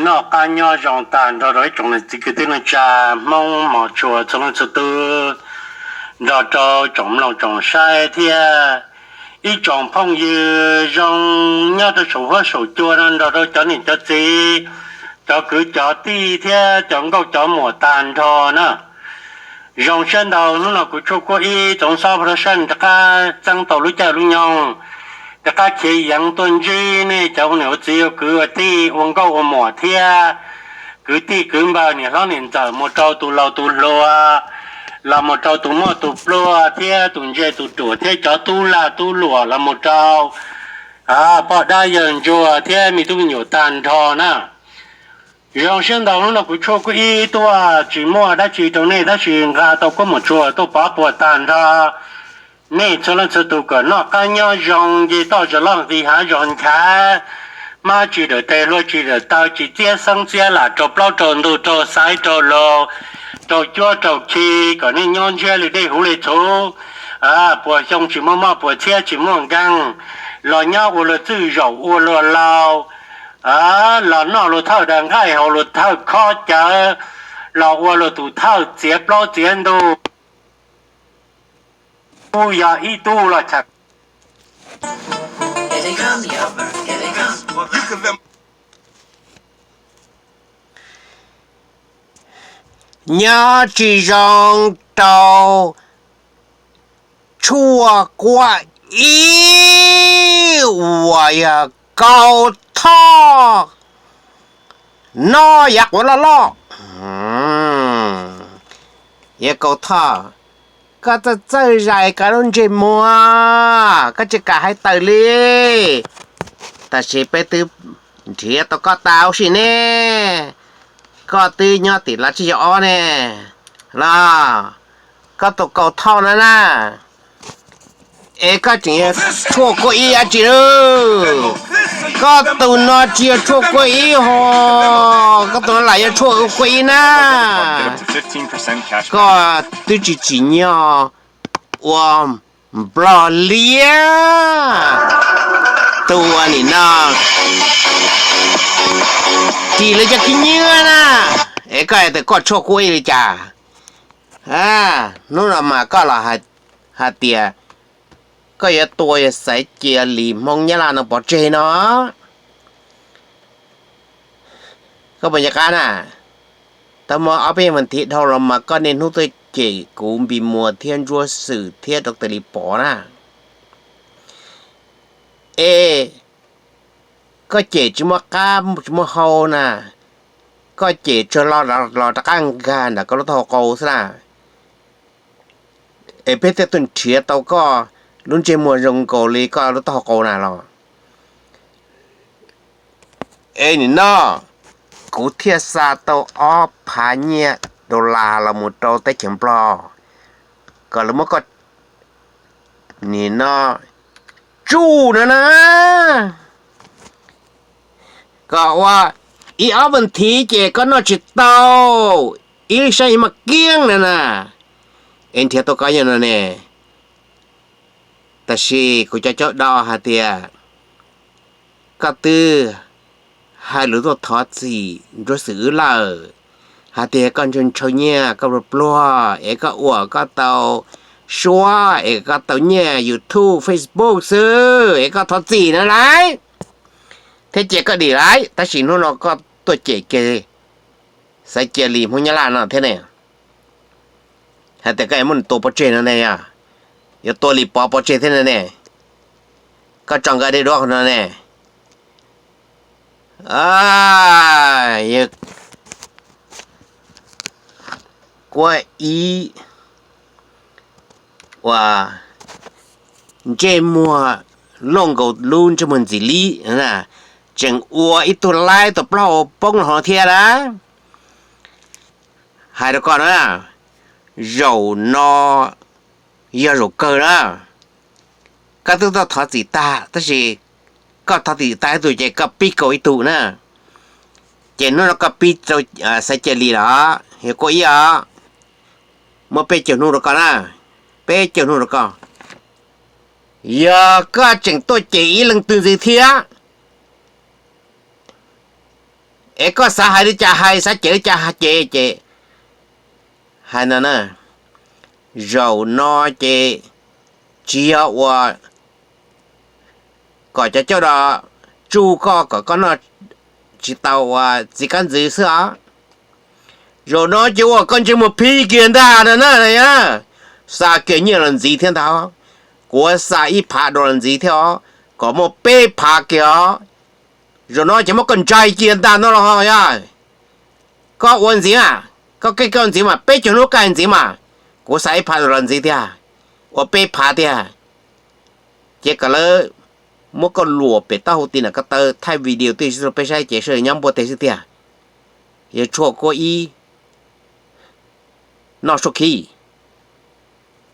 Noj qab nyob zoo tag nrho rau ib tsoom niam txiv kwv tij neej tsa Hmoob mos tshua txhua leej txhua tus, nrog rau tsoom mloog tsoom saib thiab ib tsoom phooj ywg zoo nyob rau saum huab saum cua no, nrog rau cov niam cov txiv, cov kwv cov tij thiab cov nkauj cov muam tag nrho na. Zoo siab ntau hnub no kuv Tshuaj Kuab Ib Txoov Xob Production rov qab txeeb tau lub caij lub nyoog, rov qab khiav yeev tuaj ntsib nej cov ua niam ua txiv ua kwv ua tij ua nkauj ua muam thiab kwv tij kwv npawg niam hlob niam ntxawm mus rau tus laus tus hluas, los mus rau tus muaj tus pluag thiab tus ntse tus ruam thiab cov tub lag tub luam los mus rau poj dab yawg ntsuag thiab me tub me nyuam tag nrho na. Zoo siab ntau hnub no kuv Tshuaj Kuab Ib tuaj tsis muaj dab tsi rau nej tab sis nqa tau kuab mus tsuag tuaj pov puag tag nrho nej txhua leej txhua tus kom noj qab nyob zoo nce toj zos loj nqis hav zos nchav, mab tsis dawm tes hlua tsis dawm taw tsis txiab xeeb txiab lam rau plaub rau ntug rau xaiv rau laus, rau cuab rau khi, kom nej nyob ntsiab li dej huv li txhuv, puas xyoo tsis muaj moj puas txhiab tsis muaj nkeeg, los nyob ua luag txwj zaum ua luag laus, los noj luag thawj daws nqaij haus luag thawj khob cawv, los ua luag tus thawj txiav plaub txiav ntug, tub yog ib tub los tshaj nyob tsis zoo rau Tshuaj Kuab Ib uas yog Kaus Thoj no yav quav loj loj. Yog Kaus Thoj, koj txawj txawj zais koj lub ntsej muag, koj tsis kam hais tawm li. Tab sis peb twb nrhiav tau koj tas huv si ne. Koj twb nyob tim Lav Tsib Caug Ob ne los? Koj tus Kaus Thoj no na, es koj tseem yog Tshuaj Kuab Ib dab tsi lawm? Koj tus no tsis yog Tshuaj Kuab Ib ho, koj tus no lam yog Tshuaj Kuab Ib na. Koj twb tsis tsim nyog ua Nplog liab. Tus ua nim no ris lawv cov khib nyiab na, es koj hais tias koj Tshuaj Kuab Ib li cas? Hnub no mas koj los hais tias koj yuav tua Xaiv Cia Lis Hmoob Nyab Laj no pov tseg no. Koj puas nco qab na? Tau muaj ob peb vas thiv dhau los mas koj niaj hnub tuaj cem kuv Npis Muas thiab Ntsuab Xwm thiab rau tes li pov na. Es koj cem tsis muaj qab tsis muaj hau na, koj cem tsuag los los rov qab nkag ntawm koj lub taub hau qau xwb na. Es peb thiaj tuaj nrhiav tau koj lub ntsej muag zoo nkaus li koj lub taub hau qau na los. Es nim no kuv thiaj xa tau ob phav nyiaj dollar los mus rau teb chaws Nplog kom lawv muab koj nim no tsuj no na, kom ua ib ob vas thiv ces koj noj tsis tau, ib lub sab yuav maj kiab no na. Es nrhiav tau koj yog no ne. Tab sis kuv cov caub do hais tias koj twb hais lus tuaj thov txim Ntsuab Xwm wb lawm, hais tias koj ntshaw ntshaw nyiaj koj pluag pluag es koj ua koj tau suab es koj tau nyiaj YouTube, Facebook xwb es koj thov txim na lauj, thiab cia koj dim lauj. Tab sis hnub no koj tuaj cem kiag Xaiv Cia Lis Hmoob Nyab Laj no thiab ne, hais tias koj yuav muab nws tua pov tseg no ne, yog yuav tua Lis Pov pov tseg thiab no ne, koj tso nkawd dej duab no ne. Kuab Ib uas ntsej muag loj nkaus lub ntsej muag ntxim li, tseem ua ib tug laib tus plaub hau poob los thiab na. Hais rau koj na, zaum no yog zaum kawg na. Koj twb tuaj thov txim tag tab sis koj thov txim tag ib tug ces koj pib kaus ib tug na. Ces hnub no koj pib rau Xaiv Cia Lis los yog Kuab Ib os, muab peb caug hnub rau koj na. peb caug hnub rau koj. Yog koj tseem tuaj cem ib leej twg ntxiv thiab, es koj xav hais li cas hais, xav cem li cas hais ces, ces hais no na, zaum no ces tsis yog ua kom cov coj los tsuj koj kom koj noj tsis tau ua txiv kab ntxwv xwb os. Zaum no ces ua koj ntsej muag phim kiag ntag no na. Xa kiag nyiaj los ntxiv thiab ntag, kuv xa ib phav dollar ntxiv thiab os, kom muaj peb phav kiag os. Zaum no ces muab koj ntsais kiag ntag no los yog, koj ua ntxiv mas, koj kev koj ntxiv mas, peb caug hnub koj hais ntxiv mas, kuv xa ib phav dollar ntxiv tiag, ua peb phav tiag. Ces kom lawv muab koj luam pem taub hau ti nam ko taw thaij video twj ywm rau peb saib ces sawv daws nyob npuaj teg xwb tiag. Yog tshuaj kuab ib noj suab khib.